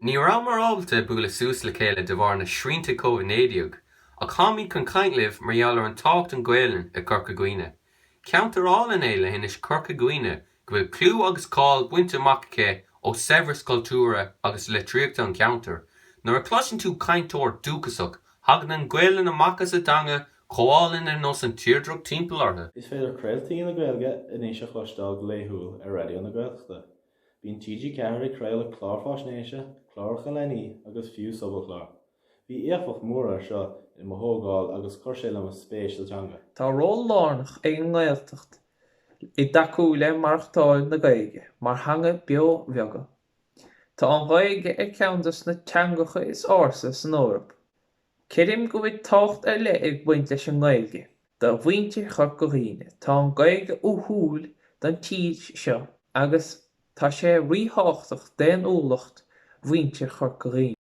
Ní rabhamar ábalta bualadh suas le chéile de bharr na srianta Covid-19, ach táimid chun caint libh mar gheall ar an tábhacht an Ghaelainn i Corca Dhuibhne. Ceantar álainn é leithinis Chorca Dhuibhne go bhfuil clú agus cáil bainte amach aici ó saibhreas cultúrtha agus litríochta an cheantair. Nuair a chloiseann tú cainteoir dúchasach, thagann an Ghaelainn amach as a dteanga chomh álainn ar nós an tírdreach timpeall orthu. Is féidir craoltaí na Gaeilge anois a chloisteáil go laethúil ar Raidió na Gaeltachta. Bíonn TG4 ag craoladh cláir faisnéise, cláracha leanaí agus fiú sobalchláir. Bhí éifeacht mhór air seo i mo thógáil agus chuir sé le mo spéis sa teanga. Tá ról lárnach ag an nGaeltacht i dtacú le maireachtáil na Gaeilge mar theanga beo bheoga. Tá an Ghaeilge ar cheann de na teangacha is ársa san Eoraip. Creidim go bhfuil tábhacht ar leith ag baint leis an nGaeilge do mhuintir Chorca Dhuibhne. Tá an Ghaeilge uathúil don tír seo agus tá sé ríthábhachtach d'fhéiniúlacht mhuintir Chorca Dhuibhne.